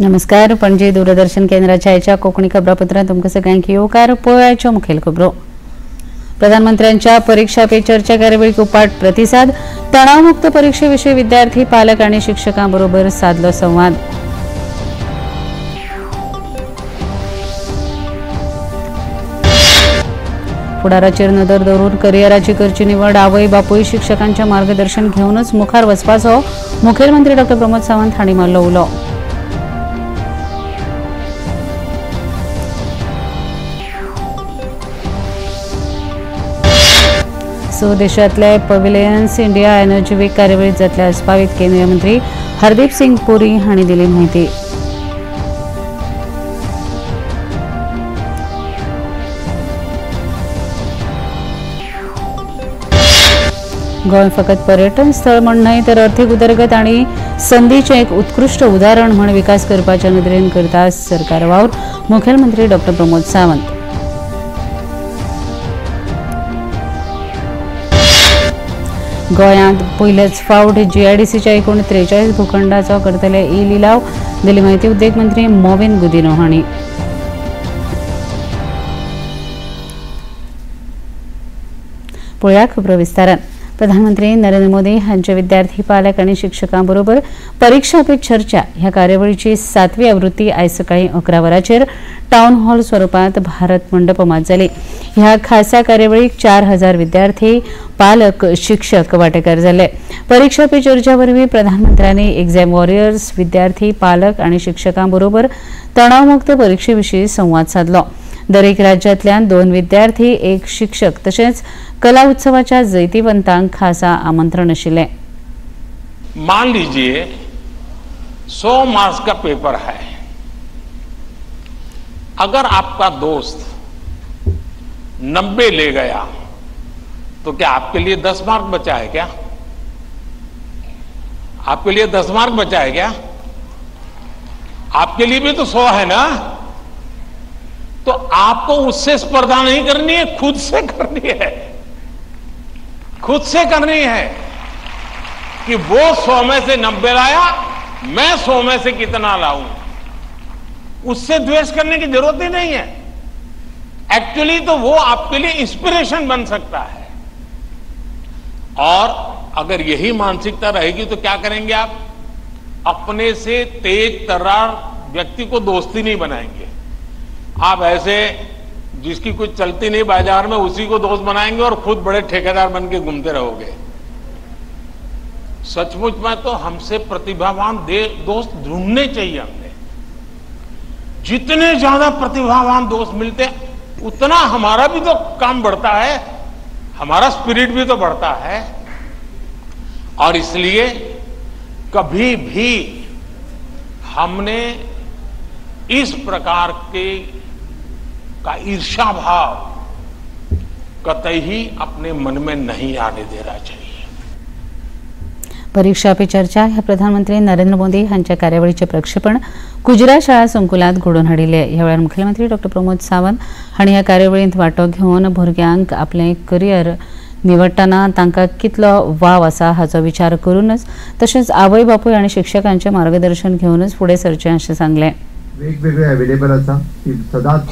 नमस्कार, पणजी दूरदर्शन केंद्राच्या आयच्या कोंकणी खबरापत्रांत तुमकां सगळ्यांक येवकार. पळोवयाच्यो मुखेल खबरो. प्रधानमंत्र्यांच्या परीक्षा पे चर्चा कार्यावळीक उपाट प्रतिसाद. तणावमुक्त परीक्षेविषयी विद्यार्थी, पालक आणि शिक्षकांबरोबर साधलो संवाद. फुडाराचेर नदर दवरून करियराची करची निवड आवय बापूय शिक्षकांचे मार्गदर्शन घेवनच मुखार वचपाचो मुखेलमंत्री डॉ प्रमोद सावंत हांणी मारलो उलो. सो देशांतले पव्हिलियन्स इंडिया एनर्जी वीक कार्यावळीत जातले आस्पावीत केंद्रीय मंत्री हरदीप सिंग पुरी हांणी दिली म्हायती. गोंय फकत पर्यटन स्थळ म्हण न्हय तर अर्थीक उदरगत आनी संदीचें एक उत्कृश्ट उदाहरण म्हण विकास करपाच्या नदरेन करता सरकार वावर. मुखेलमंत्री डॉ प्रमोद सावंत. गोंयांत पयलेच फावट जीआयडीसीच्या एकूण 43 भूखंडाचो करतले ई लिलाव. दिली म्हायती उद्देग मंत्री मॉविन गुदिन्हो हांणी. पळोवया खबरो विस्तारान. प्रधानमंत्री नरेंद्र मोदी हांचे विद्यार्थी, पालक आनी शिक्षकांबरोबर परीक्षा पे चर्चा ह्या कार्यावळीची 7वी आवृत्ती आयज सकाळी 11 वरांचेर टावन हॉल स्वरुपांत भारत मंडपमात जाली. ह्या खासा कार्यावळीक 4000 विद्यार्थी, पालक, शिक्षक वांटेकार जाले. परीक्षा पे चर्चा वरवीं प्रधानमंत्र्यांनी एक्झाम वॉरियर्स, विद्यार्थी, पालक आनी शिक्षकांबरोबर तणावमुक्त परिक्षे विशीं संवाद सादलो. दरेक राज्यांतल्यान 2 विद्यार्थी, 1 शिक्षक तशेंच कला उत्सवाच्या जैतिवंतांक खासा आमंत्रण आशिल्लें. मान लीजिए 100 मार्क्स का पेपर है. अगर आपका दोस्त 90 ले गया तो क्या आपके लिए 10 मार्क बचा है क्या? आपके लिए 10 मार्क बचा है क्या? आपके लिए भी तो 100 है ना. तो आपको उससे स्पर्धा नहीं करनी है, खुद से करनी है. खुद से करनी है कि वो 100 में से 90 लाया, मैं 100 में से कितना लाऊं. उससे द्वेष करने की जरूरत ही नहीं है. एक्चुअली तो वो आपके लिए इंस्पिरेशन बन सकता है. और अगर यही मानसिकता रहेगी तो क्या करेंगे आप? अपने से तेज तर्रार व्यक्ति को दोस्ती नहीं बनाएंगे. आप ऐसे जिसकी कुछ चलती नहीं बाजार में उसी को दोस्त बनाएंगे और खुद बड़े ठेकेदार बन के घूमते रहोगे. सचमुच में तो हमसे प्रतिभावान दोस्त ढूंढने चाहिए हमने. जितने ज्यादा प्रतिभावान दोस्त मिलते उतना हमारा भी तो काम बढ़ता है, हमारा स्पिरिट भी तो बढ़ता है. और इसलिए कभी भी हमने इस प्रकार के का ईर्ष्या भाव कतई ही अपने मन में नहीं आने देना चाहिए. परीक्षा पे चर्चा ह्या प्रधानमंत्री नरेंद्र मोदी हांच्या कार्यावळीचें प्रक्षेपण कुजरा शाळा संकुलांत घडोवन हाडिल्लें. ह्या वेळार मुखेलमंत्री डॉ प्रमोद सावंत हांणी ह्या कार्यावळींत वांटो घेवन भुरग्यांक आपलें करियर निवडटना तांकां कितलो वाव आसा हाचो विचार करूनच तशेंच आवय बापूय आनी शिक्षकांचें मार्गदर्शन घेवनच फुडें सरचें अशें सांगलें. वेगवेगळे अवेलेबल आसा की सदांच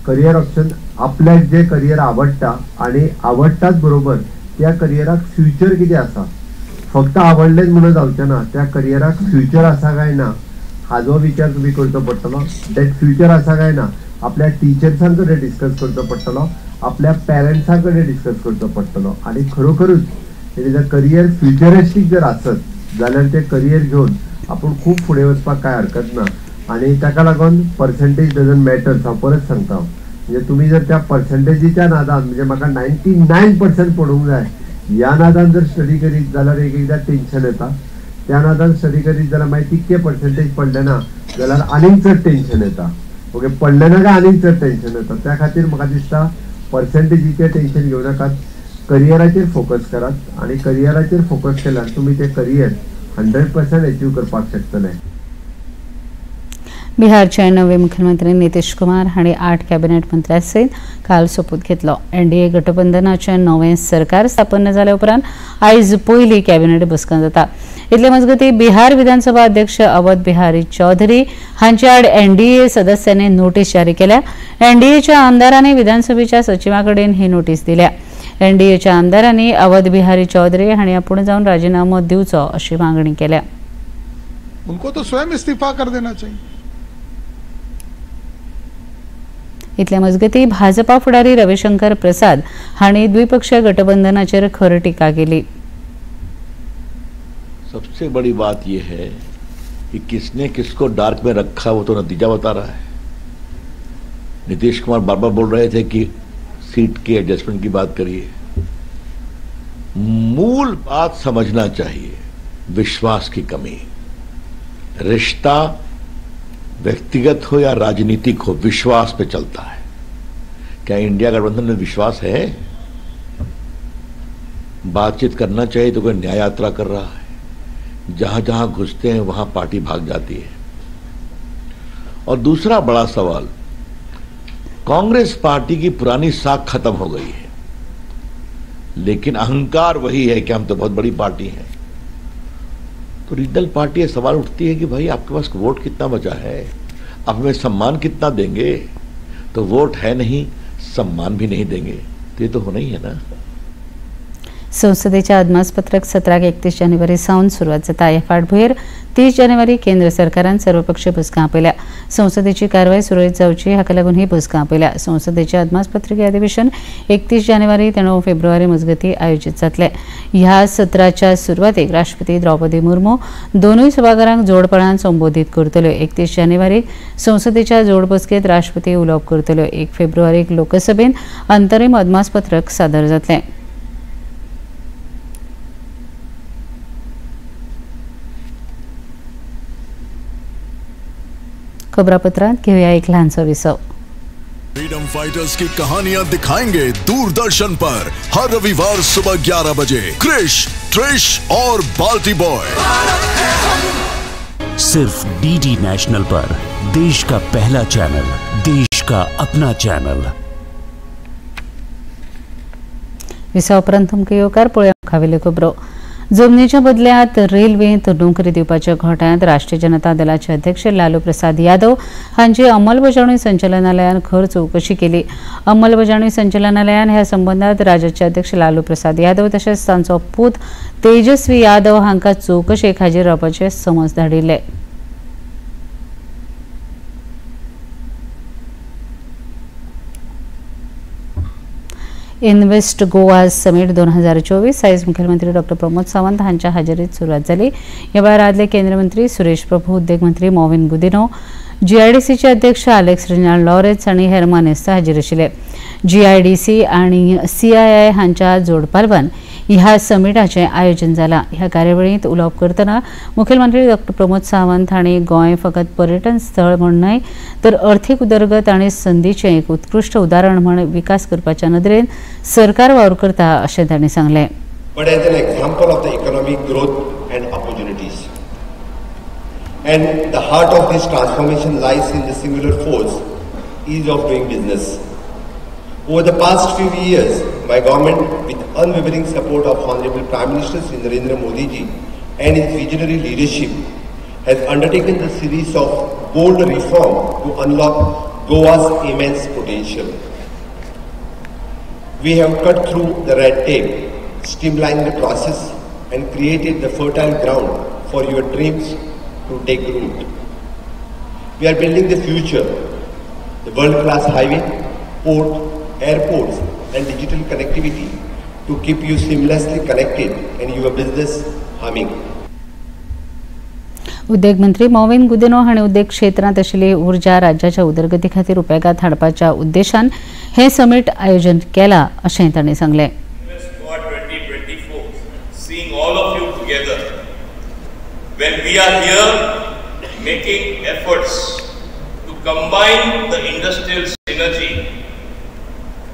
करियर ऑप्शन आपल्याक जे करियर आवडटा आनी आवडटाच बरोबर त्या करियराक फ्युचर कितें आसा. फक्त आवडलेच म्हणून जावचें ना, त्या करियराक फ्युचर आसा काय ना हाजो विचार तुमी करचो पडटलो. That future आसा काय ना आपल्या टिचर्सां कडेन डिस्कस करचो पडटलो, आपल्या पेरंट्सां कडेन डिस्कस करचो पडटलो. आनी खरोखरूच it is a career futuristic जर आसत जाल्यार तें करियर घेवन आपूण खूब फुडें वचपाक कांय हरकत ना. आनी ताका लागून पर्सेंटेज डजंट मॅटर. हांव परत सांगता, म्हणजे तुमी जर त्या पर्सेंटेजीच्या नादान म्हणजे म्हाका 99% पडूंक जाय ह्या नादान जर स्टडी करीत जाल्यार एक एकदां टेन्शन येता. त्या नादान स्टडी करीत जाल्यार मागीर तितके पर्सेंटेज पडले ना जाल्यार आनीक चड टेन्शन येता. ओके, पडले ना काय आनीक चड टेन्शन येता. त्या खातीर म्हाका दिसता पर्सेंटेजीचें टेन्शन घेवं नाकात, करियराचेर फोकस करात आनी करियराचेर फोकस केल्यार तुमी तें करियर 100% अचीव करपाक शकतले. बिहारचे नवे मुख्यमंत्री नितीश कुमार हांणी 8 कॅबिनेट मंत्र्यां सयत काल सोपूत घेतलो. एनडीए गठबंधनाचें नवें सरकार स्थापन जाल्या उपरांत आयज पयली कॅबिनेट बसका जाता. इतले मजगतीं बिहार विधानसभा अध्यक्ष अवध बिहारी चौधरी हांचे आड एनडीए सदस्यांनी नोटीस जारी केल्या. एनडीएच्या आमदारांनी विधानसभेच्या सचिवा कडेन ही नोटीस दिल्या. एनडीएच्या आमदारांनी अवध बिहारी चौधरी हांणी आपूण जावन राजीनामो दिवचो अशी मागणी केल्या. उनको तो स्वयं इस्तीफा कर देना चाहिए. इतले मजगतीं भाजपा फुडारी रविशंकर प्रसाद हांणी द्विपक्षीय गठबंधनाचेर खर टीका केली. सबसे बड़ी बात यह है कि किसने किसको डार्क में रखा वो तो नतीजा बता रहा है. नीतीश कुमार बार बार बोल रहे थे कि सीट के एडजस्टमेंट की बात करिए. मूल बात समझना चाहिए, विश्वास की कमी. रिश्ता व्यक्तिगत हो या राजनीतिक हो, विश्वास पे चलता है. क्या इंडिया गठबंधन में विश्वास है? बातचीत करना चाहिए तो कोई न्याय यात्रा कर रहा है. जहां जहां घुसते हैं वहां पार्टी भाग जाती है. और दूसरा बड़ा सवाल, कांग्रेस पार्टी की पुरानी साख खत्म हो गई है, लेकिन अहंकार वही है कि हम तो बहुत बड़ी पार्टी हैं. तो रीजनल पार्टी ये सवाल उठती है कि भाई आपके पास वोट कितना बचा है, आप हमें सम्मान कितना देंगे? तो वोट है नहीं, सम्मान भी नहीं देंगे, तो ये तो होना ही है ना. संसदेच्या अदमासपत्रक सत्राक 31 जानेवारी सावन सुरवात जाता. ह्या फाटभुंयेर 30 जानेवारी केंद्र सरकारान सर्वपक्षीय बसका आपयल्या. संसदेची कारवाय सुरळीत जावची हाका लागून ही बसका आपयल्या. संसदेचे अदमासपत्रकी अधिवेशन 31 जानेवारी ते 9 फेब्रुवारी मजगतीं आयोजीत जातलें. ह्या सत्राच्या सुरवातेक राष्ट्रपती द्रौपदी मुर्मू दोनूय सभाघरांक जोडपणान संबोधीत करतल्यो. 31 जानेवारीक संसदेच्या जोड बसकेंत राष्ट्रपती उलोवप करतल्यो. 1 फेब्रुवारीक लोकसभेन अंतरीम अदमासपत्रक सादर जातलें. खबरापत्रांत घेऊया एक लहानसो विसव. फ्रीडम फाइटर्स की कहानियां दिखाएंगे दूरदर्शन पर हर रविवार सुबह 11 बजे. क्रिश, ट्रिश और बाल्टी बॉय सिर्फ डीडी नेशनल पर, देश का पहला चैनल, देश का अपना चैनल. विसव उपरांत तुमकां येवकार. पळोवया मुखावेल्यो खबरो. जमनीच्या बदल्यात रेल्वेंत नोकरी दिवपाच्या घोटाळ्यांत राष्ट्रीय जनता दलाचे अध्यक्ष लालू प्रसाद यादव हांची अंमलबजावणी संचालनालयान खर चवकशी केली. अंमलबजावणी संचालनालयान ह्या संबंदांत राज्याचे अध्यक्ष लालू प्रसाद यादव तशेंच तांचो पूत तेजस्वी यादव हांकां चवकशेक हाजीर रावपाचे समज धाडिल्ले. इन्व्हेस्ट गोवा समीट 2024 आयज मुख्यमंत्री डॉक्टर प्रमोद सावंत हांच्या हाजेरीत सुरवात जाली. ह्या वेळार आदले केंद्रीय मंत्री सुरेश प्रभू, उद्देग मंत्री मॉविन गुदिनो, जीआयडीसीचे अध्यक्ष आलेक्स रेजिनाल्ड लॉरेन्स आनी हेर मानेस्त हाजीर आशिल्ले. जीआयडीसी आनी सीआयआय हांच्या जोडपालवान ह्या समिटाचें आयोजन जालां. ह्या कार्यावळींत उलोवप करतना मुखेलमंत्री डॉक्टर प्रमोद सावंत हांणी गोंय फकत पर्यटन स्थळ म्हूण न्हय तर अर्थीक उदरगत आनी संदीचें एक उत्कृश्ट उदाहरण म्हूण विकास करपाच्या नदरेन सरकार वावर करता अशें तांणी सांगलें. But as an example of the economic growth and opportunities. And the heart of this transformation lies in the singular force, ease of doing business. Over the past few years, my government, with unwavering support of Honorable Prime Minister Shri Narendra Modi ji and his visionary leadership, has undertaken the series of bold reform to unlock Goa's immense potential. We have cut through the red tape, streamlined the process, and created the fertile ground for your dreams to take root. We are building the future, the world-class highway, port, airports and digital connectivity to keep you seamlessly connected and your business humming. उद्योग मंत्री मॉविन गुदिनो हांणी उद्योग क्षेत्रांत आशिल्ली ऊर्जा राज्याच्या उदरगती खातीर उपेगांत हाडपाच्या उद्देशान हे समीट आयोजन केलां अशें तांणी सांगलें. Seeing all of you together, when we are here making efforts to combine the industrial synergy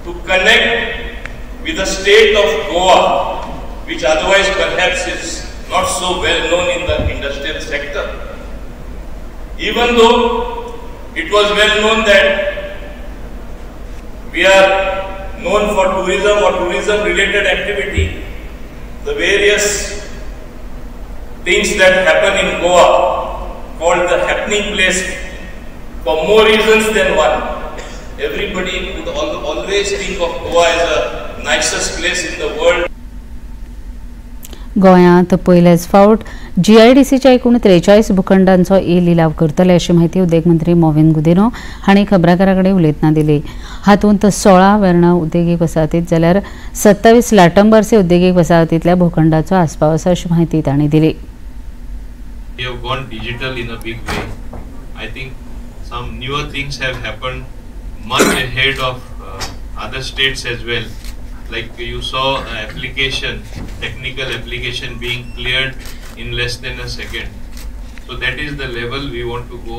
to connect with the state of Goa, which otherwise perhaps is not so well known in the industrial sector. Even though it was well known that we are known for tourism or tourism related activity, the various Things that happen in Goa, called the happening place for more reasons than one. Everybody would always think of Goa as the nicest place in the world. गोंयांत पयलेच फावट जीआयडीसीच्या एकूण 43 भूखंडांचो E लिलाव करतले अशी म्हायती उद्देग मंत्री मॉविन गुदिन्हो हांणी खबराकारां कडेन उलयतना दिली. हातूंत 16 वेर्णा उद्देगीक वसाहतींत जाल्यार 27 लाटंबार्से उद्देगीक वसाहतींतल्या भूखंडाचो आस्पाव आसा अशी म्हायती तांणी दिली. We have gone digital in a big way. I think some newer things have happened much ahead of other states as well. Like you saw application, technical application being cleared in less than a second. So that is the level we want to go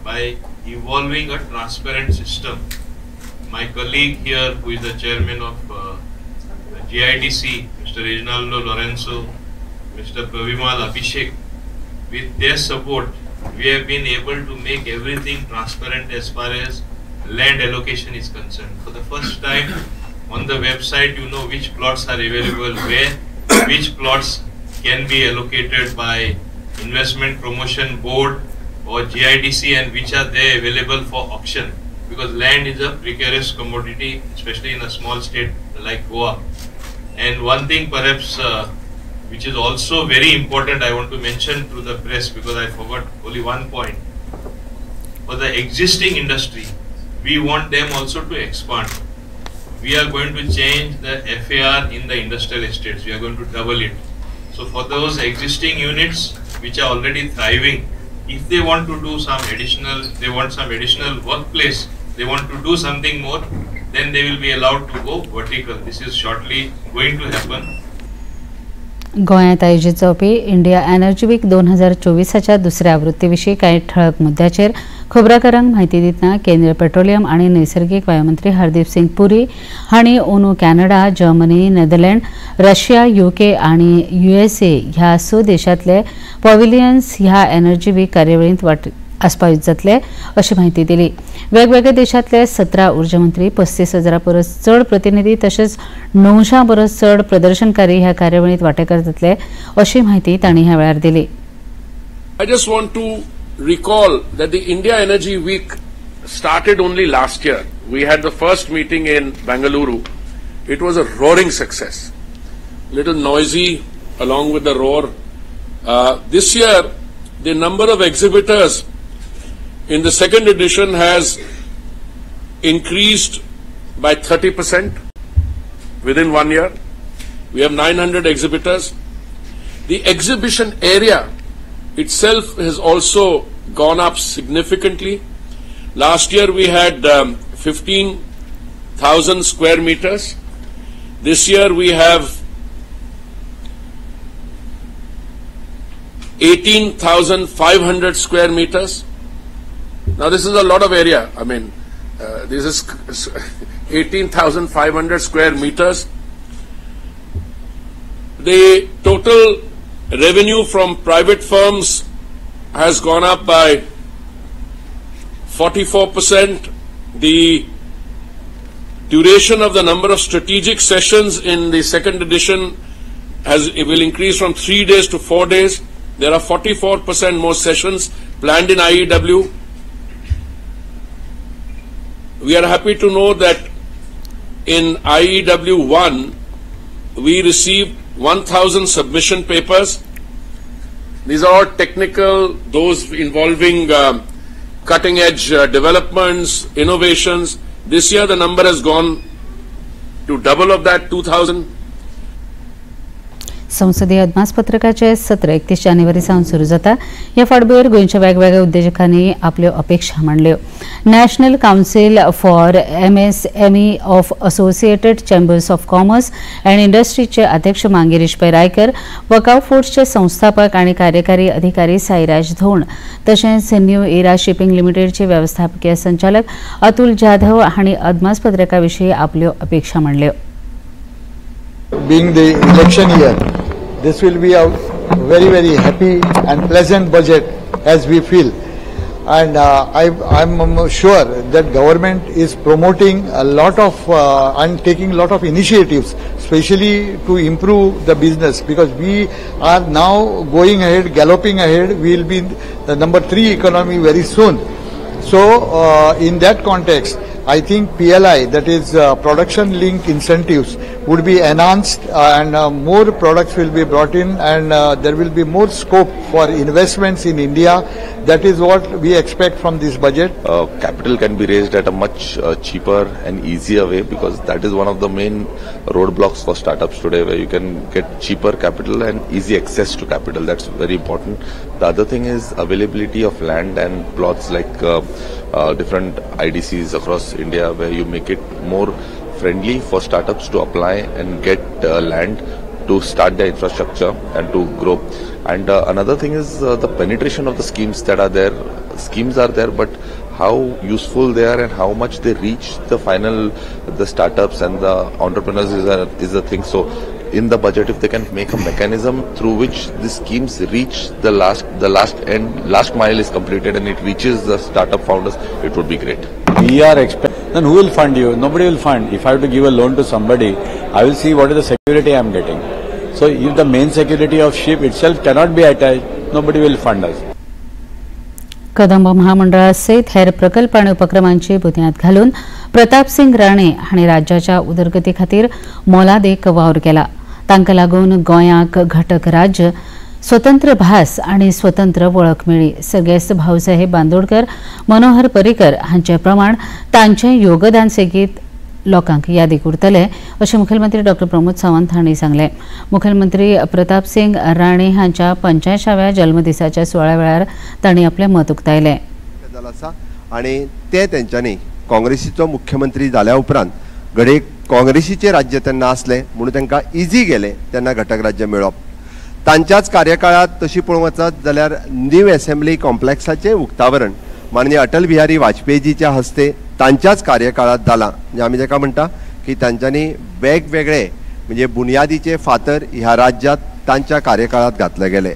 by evolving a transparent system. My colleague here, who is the chairman of GIDC, Mr. Reginaldo Lorenzo, Mr. Pravimal Abhishek, with their support, we have been able to make everything transparent as far as land allocation is concerned. For the first time on the website, you know which plots are available, where, which plots can be allocated by Investment Promotion Board or GIDC, and which are there available for auction. Because land is a precarious commodity, especially in a small state like Goa. And one thing perhaps which is also very important, I want to mention to the press because I forgot only one point. For the existing industry, we want them also to expand. We are going to change the FAR in the industrial estates. We are going to double it. So for those existing units which are already thriving, if they want to do some additional, they want some additional workplace, they want to do something more, then they will be allowed to go vertical. This is shortly going to happen. गोंयांत आयोजीत जावपी India energy week 2024च्या दुसऱ्या आवृत्तीविशीं कांय ठळक मुद्द्याचेर खबराकारांक म्हायती दितना केंद्रीय petroleum आनी नैसर्गीक वायुमंत्री हरदीप सिंग पुरी हांणी अंदू Canada, Germany, Netherland, Russia, UK आनी यूएसए ह्या 6 देशांतले पॉव्हिलियन्स ह्या एनर्जी वीक कार्यावळींत आस्पावीत जातले अशी म्हायती दिली. वेगवेगळ्या देशांतले 17 ऊर्जा मंत्री, 35,000 परस चड प्रतिनिधी तशेंच 900 परस चड प्रदर्शनकारी ह्या कार्यावळींत वांटेकार जातले अशी म्हायती तांणी ह्या वेळार दिली. I just want to recall that the India Energy Week started only last year. We had the first meeting in Bengaluru. It was a roaring success. Little noisy along with the roar. This year, the number of exhibitors in the second edition has increased by 30% within 1 year. We have 900 exhibitors. The exhibition area itself has also gone up significantly. Last year we had 15,000 square meters. This year we have 18,500 square meters. Now this is a lot of area. I mean, this is 18,500 square meters. The total revenue from private firms has gone up by 44%. The duration of the number of strategic sessions in the second edition will increase from 3 days to 4 days. There are 44% more sessions planned in IEW. We are happy to know that in IEW 1, we received 1,000 submission papers. These are all technical, those involving cutting edge developments, innovations. This year the number has gone to double of that, 2,000. संसदीय अदमासपत्रकाचे सत्र 31 जानेवारी सावन सुरू जाता. ह्या फाटभुंयेर गोंयच्या वेगवेगळ्या उद्देजकांनी आपल्यो अपेक्षा मांडल्यो. National council for MSME of associated chambers of commerce and इंडस्ट्रीचे अध्यक्ष मांगिरीश पै रायकर, वकाव फूड्सचे संस्थापक आनी कार्यकारी अधिकारी साईराज धोंड, तशेंच न्यू इरा शिपिंग लिमिटेडचे व्यवस्थापकीय संचालक अतुल जाधव हांणी अदमासपत्रका विशीं आपल्यो अपेक्षा मांडल्यो. Being the election year, this will be a very, very happy and pleasant budget as we feel. And I'm sure that government is promoting a lot of and taking a lot of initiatives, especially to improve the business, because we are now going ahead, galloping ahead. We will be the number 3 economy very soon. So in that context, I think PLI, that is production link incentives, would be enhanced and more products will be brought in, and there will be more scope for investments in India. That is what we expect from this budget. Capital can be raised at a much cheaper and easier way, because that is one of the main roadblocks for startups today, where you can get cheaper capital and easy access to capital. That's very important. The other thing is availability of land and plots, like different IDCs across India, where you make it more friendly for startups to apply and get land to start their infrastructure and to grow. And another thing is the penetration of the schemes that are there. Schemes are there, but how useful they are and how much they reach the final, the startups and the entrepreneurs is a thing. So in the budget, if they can make a mechanism through which the schemes reach the last mile is completed and it reaches the startup founders, it would be great. We are expecting, then who will fund you? Nobody will fund. If I have to give a loan to somebody, I will see what is the security I am getting. So if the main security of ship itself cannot be attached, nobody will fund us. Kadamba महामंडळासयत हेर प्रकल्प आनी उपक्रमांची बुन्याद घालून प्रतापसिंग राणे हांणी राज्याच्या उदरगती खातीर मोलादीक वावर केला. तांकां लागून गोंयाक घटक राज्य, स्वतंत्र भास आनी स्वतंत्र वळख मेळ्ळी. सर्गेस्त भाऊसाहेब बांदोडकर, मनोहर पर्रीकर हांचे प्रमाण तांचें योगदान सेगीत लोकांक यादीक उरतले अशें मुखेलमंत्री डॉक्टर प्रमोद सावंत हांणी सांगलें. मुखेलमंत्री प्रतापसिंग राणे हांच्या 85व्या जल्मदिसाच्या सुवाळ्या वेळार तांणी आपलें मत उक्तायलें. आनी ते तेंच्यांनी काँग्रेसीचो मुख्यमंत्री जाल्या उपरांत घडये काँग्रेसीचें राज्य तेन्ना आसलें म्हणून तांकां इजी गेलें तेन्ना घटक राज्य मेळप. तांच्याच कार्यकाळांत तशी पळोवंक वचत जाल्यार न्यू एसेंब्ली कॉम्प्लेक्साचें उक्तावरण माननीय अटल बिहारी वाजपेयीजीच्या हस्ते तांच्याच कार्यकाळांत जालां. म्हणजे आमी ताका म्हणटा की तांच्यांनी वेगवेगळे म्हणजे बुनियादीचे फातर ह्या राज्यांत तांच्या कार्यकाळांत घातले गेले.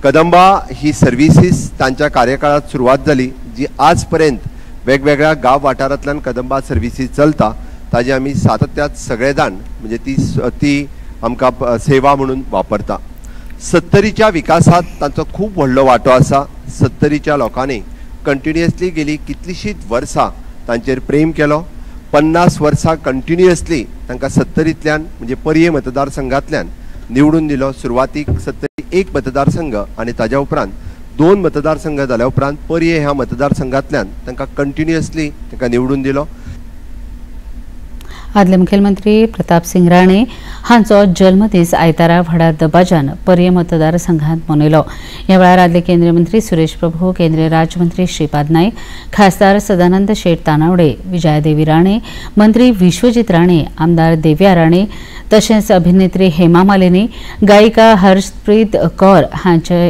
कदंबा ही सर्विसीस तांच्या कार्यकाळांत सुरवात जाली, जी आज पर्यंत वेगवेगळ्या गांव वाठारांतल्यान कदंबा सर्विसीस चलता. ताजी आमी सातत्यात सगळे जाण म्हणजे ती आमकां सेवा म्हणून वापरता. सत्तरीच्या विकासांत तांचो खूब व्हडलो वांटो आसा. सत्तरीच्या लोकांनी कंटिन्युअसली गेली कितलींशींच वर्सां तांचेर प्रेम केलो. 50 वर्सां कंटिन्युअसली तांकां सत्तरींतल्यान म्हणजे पर्ये मतदारसंघांतल्यान निवडून दिलो. सुरवातीक सत्तरी 1 मतदारसंघ आनी ताज्या उपरांत 2 मतदारसंघ जाल्या उपरांत पर्ये ह्या मतदारसंघांतल्यान तांकां कंटिन्युअसली तांकां निवडून दिलो. आदले मुखेलमंत्री प्रतापसिंग राणे हांचो जल्मदीस आयतारा व्हडा दबाज्यान पर्ये मतदारसंघात मनयलो. ह्या वेळार आदले केंद्रीय मंत्री सुरेश प्रभू, केंद्रीय राज्यमंत्री श्रीपाद नाईक, खासदार सदानंद शेट तानावडे, विजयादेवी राणे, मंत्री विश्वजीत राणे, आमदार देव्या राणे, तशेंच अभिनेत्री हेमा मालिनी, गायिका हर्षप्रीत कौर हांचे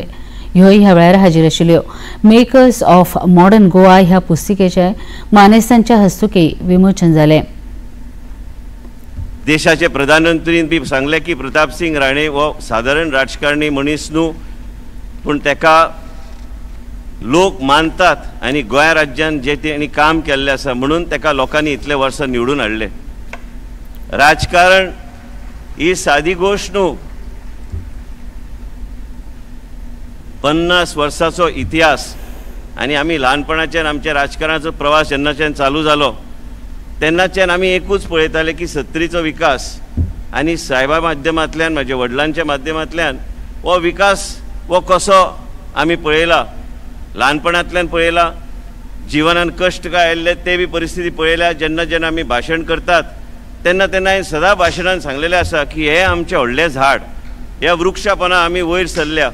ह्योय ह्या वेळार हाजीर आशिल्ल्यो. मेकर्स ऑफ मॉडर्न गोवा ह्या पुस्तिकेचें मानेस्तांच्या हस्तुकीं विमोचन जालें. देशाचे प्रधानमंत्रीन बी सांगलें की प्रतापसिंग राणे हो सादारण राजकारणी मनीस न्हू, पूण ताका लोक मानतात आनी गोंया राज्यान जें तेणी काम केल्लें आसा म्हणून ताका लोकांनी इतले वर्सां निवडून हाडलें. राजकारण ही सादी गोश्ट न्हू. 50 वर्सांचो इतिहास आनी आमी ल्हानपणाच्यान आमच्या राजकारणाचो प्रवास जेन्नाच्यान चालू जालो तेन्नाच्यान आमी एकूच पळयताले की सत्तरीचो विकास आनी साहेबा माध्यमांतल्यान, म्हाज्या वडिलांच्या माध्यमांतल्यान हो विकास हो कसो आमी पळयला, ल्हानपणांतल्यान पळयला, जिवनान कश्ट काय आयिल्ले ते बी परिस्थिती पळयल्या. जेन्ना जेन्ना आमी भाशण करतात तेन्ना तेन्ना हांवें सदां भाशणान सांगलेलें आसा की हें आमचें व्हडलें झाड, ह्या वृक्षापणां आमी वयर सरल्या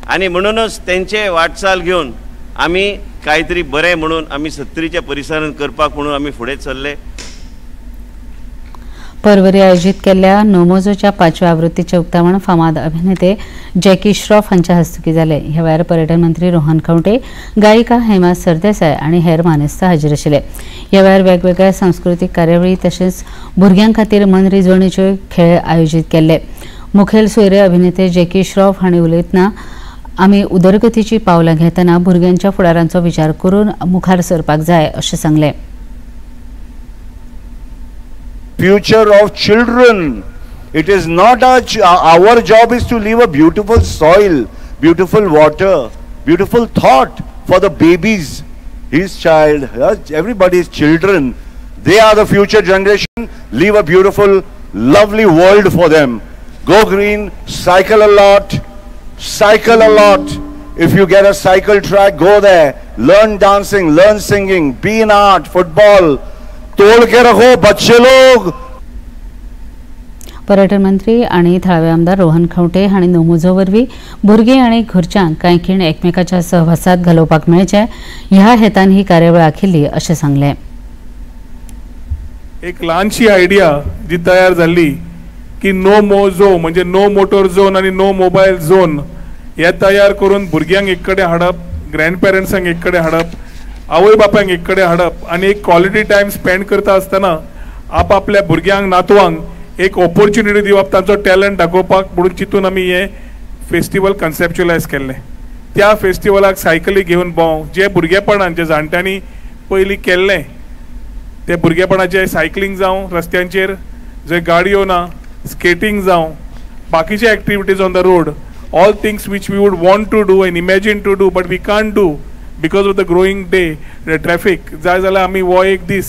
आनी म्हणूनच तेंचे वाटचाल घेवन आमी कांयतरी बरें म्हणून आमी सत्तरीच्या परिसरांत करपाक म्हणून आमी फुडें चल्ले. परवरी आयोजीत केल्ल्या नोमोजोच्या 5व्या आवृत्तीचें उक्तावण फामाद अभिनेते जॅकी श्रॉफ हांच्या हस्तुकीं जालें. ह्या वेळार पर्यटन मंत्री रोहन खंवटे, गायिका हेमा सरदेसाय आनी हेर मानेस्त हाजीर आशिल्ले. ह्या वेळार वेगवेगळ्या सांस्कृतीक कार्यावळी तशेंच भुरग्यां खातीर मनरिजवणेच्यो खेळ आयोजीत केल्ले. मुखेल सोयरे अभिनेते जॅकी श्रॉफ हांणी उलयतना आमी उदरगतीची पावलां घेतना भुरग्यांच्या फुडारांचो विचार करून मुखार सरपाक जाय अशें सांगलें. Future of children. It is not our job is to leave a beautiful soil, beautiful water, beautiful thought for the babies, his child, everybody's children. They are the future generation. Leave a beautiful, lovely world for them. Go green, cycle a lot, cycle a lot. If you get a cycle track, go there. Learn dancing, learn singing, be in art, football. तोड़ K रखो बच्चे लोग. पर्यटन मंत्री आनी थळावे आमदार रोहन खंवटे हांणी नोमोजो वरवीं भुरगीं आनी घरच्यांक कांय खीण एकमेकाच्या सहवासात घालोवपाक मेळचे ह्या हेतान ही कार्यावळ आखिल्ली अशें सांगलें. एक ल्हानशी आयडिया जी तयार जाल्ली की नो मो झो म्हणजे नो मोटर झोन आनी नो मोबायल झोन हे तयार करून भुरग्यांक एक कडेन हाडप, ग्रँड पेरंट्सांक एक कडेन हाडप, आवय बापायक एक कडेन हाडप आनी एक क्वॉलिटी टायम स्पेंड करता आसतना आपापल्या भुरग्यांक नातवांक एक ऑपॉर्च्युनिटी दिवप, तांचो टॅलंट दाखोवपाक म्हणून चिंतून आमी हें फेस्टिवल कन्सेप्च्युलायज केल्लें. त्या फेस्टिवलाक सायकली घेवन भोंव, जे भुरगेपणान जे जाणट्यांनी पयलीं केल्लें ते भुरगेपणाचे सायकलींग जावं, रस्त्यांचेर जे गाडयो ना, स्केटींग जावं, बाकीचे activities on the road, all things which we would want to do and imagine to do but we can't do because of the growing day traffic. जाय जाल्यार आमी हो एक दीस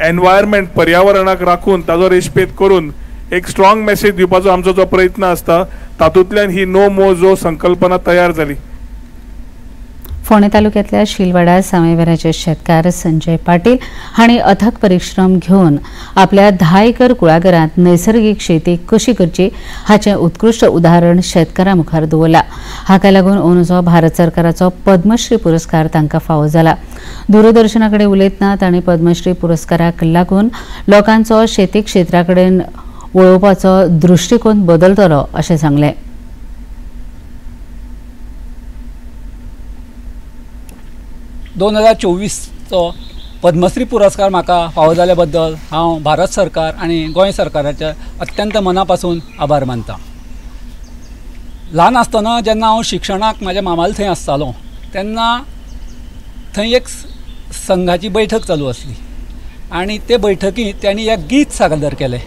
एनवायरमेंट पर्यावरणाक राखून ताजो रेस्पेद करून एक स्ट्रॉंग मेसेज दिवपाचो आमचो जो प्रयत्न आसता तातूंतल्यान ही नो मो जो संकल्पना तयार जाली. फोंडें तालुक्यांतल्या शिलवाडा सामेवेराचे शेतकार संजय पाटील हांणी अथक परिश्रम घेवन आपल्या 10 एकर कुळागरांत नैसर्गिक शेती कशी करची हाचें उत्कृश्ट उदाहरण शेतकारां मुखार दवरलां. हाका लागून अंदूचो भारत सरकाराचो पद्मश्री पुरस्कार तांकां फावो जाला. दूरदर्शना कडेन उलयतना तांणी पद्मश्री पुरस्काराक लागून लोकांचो शेती क्षेत्रा कडेन वळोवपाचो दृश्टिकोन बदलतलो अशें सांगलें. दोन 2024चो पद्मश्री पुरस्कार म्हाका फावो जाल्या बद्दल हांव भारत सरकार आनी गोंय सरकाराचे अत्यंत मना पासून आभार मानता. ल्हान आसतना जेन्ना हांव शिक्षणाक म्हाज्या मामाले थंय आसतालो तेन्ना थंय एक संघाची बैठक चालू आसली आनी ते बैठकींत तांणी एक गीत सादर केलें.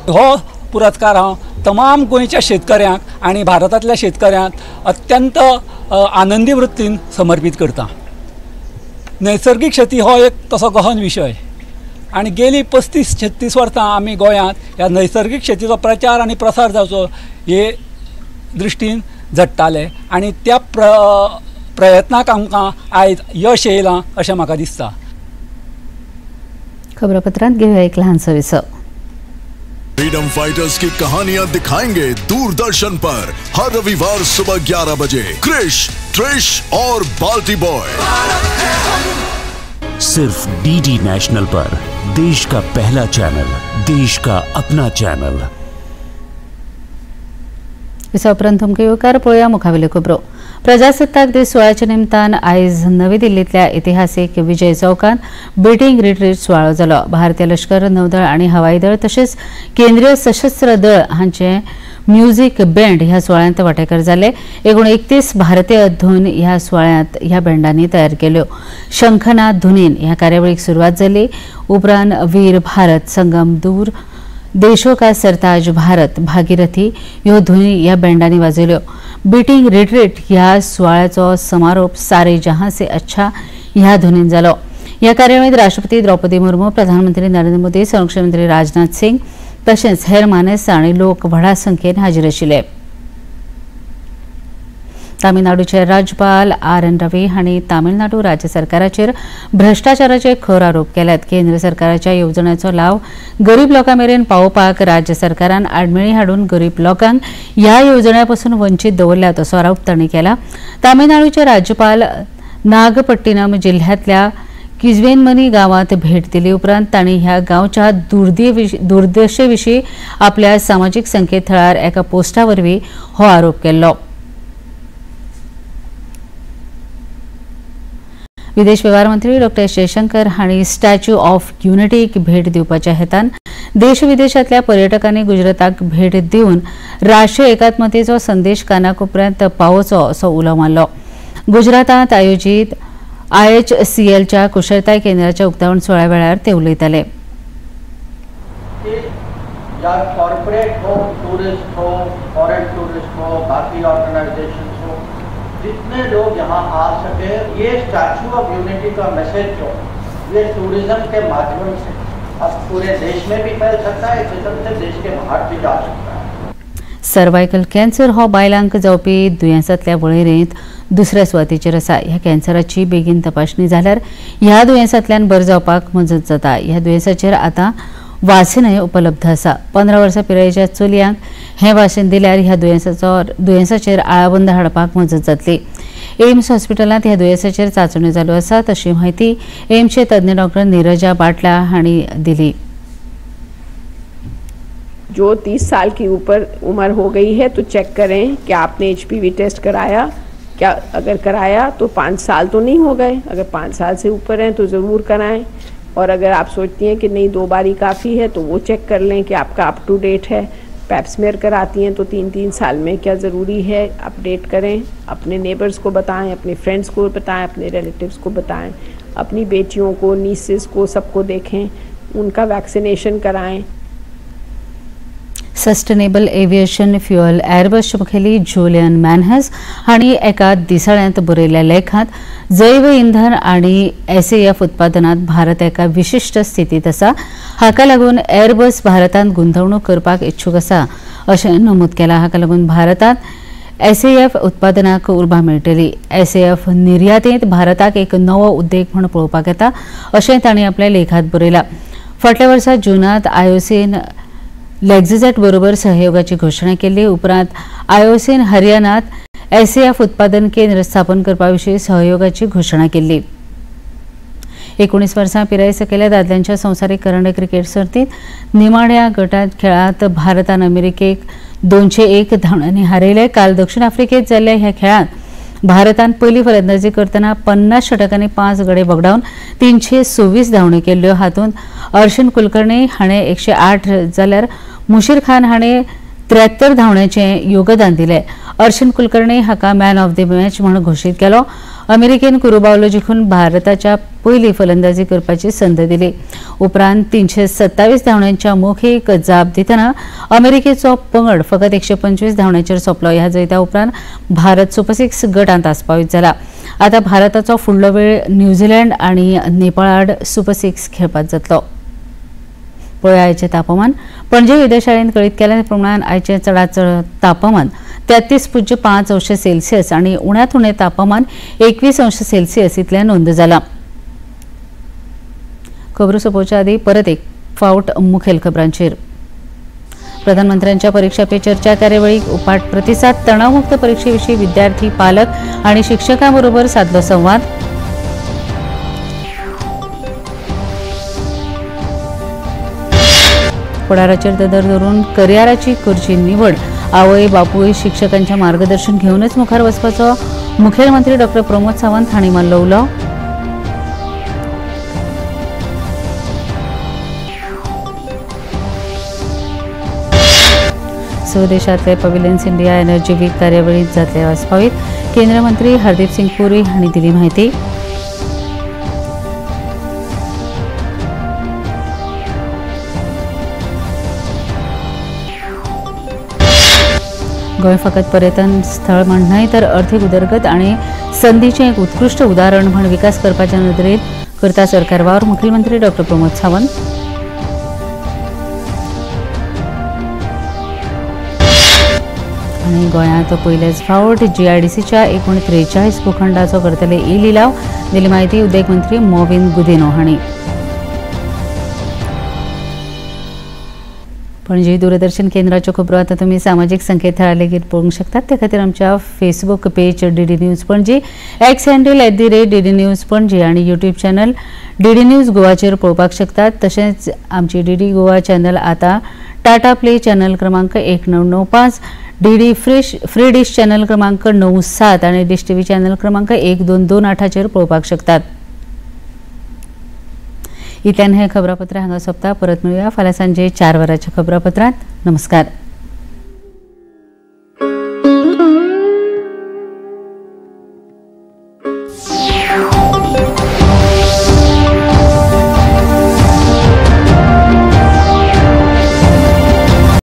हो पुरस्कार हांव तमाम गोंयच्या शेतकऱ्यांक आनी भारतांतल्या शेतकऱ्यांक अत्यंत आनंदी वृत्तीन समर्पीत करता. नैसर्गिक शेती हो एक तसो गहन विशय आनी गेली 35-36 वर्सां आमी गोंयांत ह्या नैसर्गिक शेतीचो प्रचार आनी प्रसार जावचो हे दृश्टीन झडटाले आनी त्या प्रयत्नाक आमकां आयज यश येयलां अशें म्हाका दिसता. खबरापत्रांत घेवया एक ल्हानसो विसव. फ्रीडम फाइटर्स की कहानियां दिखाएंगे दूरदर्शन पर हर रविवार सुबह 11 बजे. क्रिश, ट्रिश और बाल्टी बॉय सिर्फ डीडी नेशनल पर, देश का पहला चैनल, देश का अपना चैनल. इस उपरांत तुमकां येवकार पळोवया मुखावेल्यो खबरो. प्रजासत्ताक दीस सुवाळ्याच्या निमतान आयज नवी दिल्लींतल्या इतिहासीक विजय चौकांत बीटिंग रिट्रीट सुवाळो जालो. भारतीय लश्कर, नौदळ आनी हवाई दळ तशेंच केंद्रीय सशस्त्र दळ हांचे म्युझिक बँड ह्या सुवाळ्यांत वांटेकार जाले. एकूण 31 भारतीय धून ह्या सुवाळ्यांत ह्या बँडांनी तयार केल्यो. शंखनाद धुनीन ह्या कार्यावळीक सुरवात जाली. उपरांत वीर भारत, संगम दूर, देशों का सरताज भारत, भागीरथी ह्यो धुनी ह्या बँडांनी वाजयल्यो. बीटिंग रिट्रीट ह्या सुवाळ्याचो समारोप सारे जहां से अच्छा ह्या धुनीन जालो. ह्या कार्यावळींत राष्ट्रपती द्रौपदी मुर्मू, प्रधानमंत्री नरेंद्र मोदी, संरक्षण मंत्री राजनाथ सिंग तशेंच हेर मानेस्त आनी लोक व्हडा संख्येन हाजीर आशिल्ले. तामिळनाडूचे राज्यपाल आर.एन. रवी हांणी तामिळनाडू राज्य सरकाराचेर भ्रष्टाचाराचे खर आरोप केल्यात. केंद्र सरकाराच्या येवजण्याचो लाव गरीब लोकां मेरेन पावोवपाक राज्य सरकारान आडमेळी हाडून गरीब लोकांक ह्या येवजण्या पसून वंचीत दवरल्यात असो आरोप तांणी केला. तामिळनाडूचे राज्यपाल नागपट्टिनम जिल्ह्यांतल्या किजवेनमनी गांवांत भेट दिली उपरांत तांणी ह्या गांवच्या दुर्दशे विशीं आपल्या सामाजीक संकेतथळार एका पोस्टा वरवीं हो आरोप केल्लो. विदेश वेव्हार मंत्री डॉ. जयशंकर हांणी स्टॅच्यू ऑफ युनिटीक भेट दिवपाच्या हेतान देश विदेशांतल्या पर्यटकांनी गुजराताक भेट दिवन राष्ट्रीय एकात्मतेचो संदेश कानाकोपऱ्यांत पावोवचो असो उलो मारलो. गुजरातांत आयोजीत IHCLच्या कुशळताय केंद्राच्या उक्तावण सुवाळ्या वेळार ते उलयताले. या कॉर्पोरेट हो, टूरिस्ट हो, फॉरेन टूरिस्ट हो, बाकी ऑर्गेनाइजेशंस हो, जितने लोग यहाँ आ सके, ये स्टैचू ऑफ यूनिटी का मैसेज जो ये टूरिज्म के माध्यम से अब पूरे देश में भी फैल सकता है, किस्म से देश के बाहर भी जा सकता है. सर्वायकल कॅन्सर हो बायलांक जावपी दुयेंसांतल्या वळेरेंत दुसऱ्या सुवातेचेर आसा. ह्या कॅन्सराची बेगीन तपासणी जाल्यार ह्या दुयेंसांतल्यान बरें जावपाक मजत जाता. ह्या दुयेंसाचेर आतां वासिनय उपलब्ध आसा. 15 वर्सां पिरायेच्या चलयांक हें वासीन दिल्यार ह्या दुयेंसाचेर आळाबंद हाडपाक मजत जातली. एम्स हॉस्पिटलांत ह्या दुयेंसाचेर चांचण्यो चालू आसात अशी म्हायती एम्सचे तज्ञ डॉक्टर नीरजा बाटला हांणी दिली. जो 30 साल की ऊपर उम्र हो गई है तो चेक करें कि आपने HPV test कराया क्या. अगर कराया तो 5 साल तो नहीं हो गए, अगर 5 साल से ऊपर हैं तो ज़रूर कराएं. और अगर आप सोचती हैं कि नहीं 2 बारी काफ़ी है तो वो चेक कर लें कि आपका अप टू डेट है. पैप्समेयर कराती हैं तो 3-3 साल में क्या ज़रूरी है, अपडेट करें. अपने नेबर्स को बताएं, अपने फ्रेंड्स को बताएं, अपने रिलेटिव्स को बताएं, अपनी बेटियों को, नीसेस को, सबको देखें, उनका वैक्सीनेशन कराएं. सस्टेनेबल एव्हिएशन फ्युअल एअरबस मुखेली जुलियन मॅनहस हांणी एका दिसाळ्यांत बरयल्ल्या लेखांत जैव इंधन आनी SAF उत्पादनांत भारत एका विशिश्ट स्थितींत आसा, हाका लागून एअरबस भारतांत गुंतवणूक करपाक इच्छूक आसा अशें नमूद केलां. हाका लागून भारतांत SAF उत्पादनाक उर्बा मेळटली. SAF निर्यातींत भारताक एक नवो उद्देग म्हूण पळोवपाक येता अशें तांणी आपल्या लेखांत बरयलां. फाटल्या वर्सा जूनांत IOCन लेक्झिजेट बरोबर सहयोगाची घोषणा केली. उपरांत IOCन हरियाणात SAF उत्पादन केंद्र स्थापन करपा विशीं सहयोगाची घोषणा केली. 19 वर्सां पिराये सकयल्या दादल्यांच्या संवसारीक करंड क्रिकेट सर्तींत निमाण्या गटांत खेळांत भारतान अमेरिकेक 201 धांवड्यांनी हारयले. काल दक्षिण आफ्रिकेत जाल्ल्या ह्या खेळांत भारतान पयली फलंदाजी करतना 50 षटकांनी 5 गडे वगडावन 326 धांवड्यो केल्ल्यो. हातूंत अर्शन कुलकर्णी हाणें 108 जाल्यार मुशीर खान हाणें 73 धांवड्यांचें योगदान दिलें. अर्शन कुलकर्णी हाका मॅन ऑफ the match म्हूण घोशीत केलो. अमेरिकेन कुरुबावलो जिखून भारताच्या पयली फलंदाजी करपाची संद दिली. उपरांत 327 धांवड्यांच्या मोखीक जाप दितना अमेरिकेचो पंगड फकत 125 धांवड्यांचेर सोंपलो. ह्या जैता उपरांत भारत सुपर 6 गटांत आस्पावीत जाला. आतां भारताचो फुडलो वेळ न्यूझीलंड आनी नेपाळ आड सुपर 6 खेळपाक जातलो. पळोवया आयचें तापमान. पणजे वेधशाळेन कळीत केल्या प्रमाण आयचें चडांत चड तापमान 33.5 अंश सेल्सियस आनी उण्यांत उणें तापमान 21 अंश सेल्सियस इतलें नोंद जालां. खबरो सोंपोवच्या आदीं परत एक फावट मुखेल खबरांचेर. प्रधानमंत्र्यांच्या परीक्षा पे चर्चा कार्यावळीक उपाट प्रतिसाद. तणावमुक्त परिक्षे विशीं विद्यार्थी, पालक आनी शिक्षकां बरोबर सादलो संवाद. फुडाराचेर नदर दवरून करियराची करची निवड. आवय बापूय शिक्षकांचें मार्गदर्शन घेवनच मुखार वचपाचो मुखेलमंत्री डॉक्टर प्रमोद सावंत हांणी मारलो उलो. स्वदेशांतले पव्हिलियन्स इंडिया एनर्जी वीक कार्यावळींत जातले आस्पावीत. केंद्रीय मंत्री हरदीप सिंग पुरी हांणी दिली म्हायती. गोंय फकत पर्यटन स्थळ म्हण न्हय तर अर्थीक उदरगत आनी संदीचें एक उत्कृश्ट उदाहरण म्हण विकास करपाच्या नदरेन करता सरकार वावर. मुखेलमंत्री डॉक्टर प्रमोद सावंत. आनी गोंयांत पयलेच फावट GIDCच्या एकूण 43 भूखंडाचो करतले ई लिलाव. दिली म्हायती उद्देग मंत्री मॉविन गुदिनो हांणी. पणजी दूरदर्शन केंद्राच्यो खबरो आतां तुमी सामाजीक संकेतथळार लेगीत पळोवंक शकतात. ते खातीर आमच्या Facebook page DD news Panaji, X handle @DD news Panaji आनी यूट्यूब चॅनल DD news गोवाचेर पळोवपाक शकतात. तशेंच आमची DD Goa channel आतां टाटा प्ले चॅनल क्रमांक 1995, DD free dish channel क्रमांक 97 आनी डिश टीव्ही चॅनल क्रमांक 1228 पळोवपाक शकतात. इतल्यान हें खबरापत्र हांगा सोंपता. परत मेळुया फाल्यां सांजे 4 वरांच्या खबरापत्रांत. नमस्कार.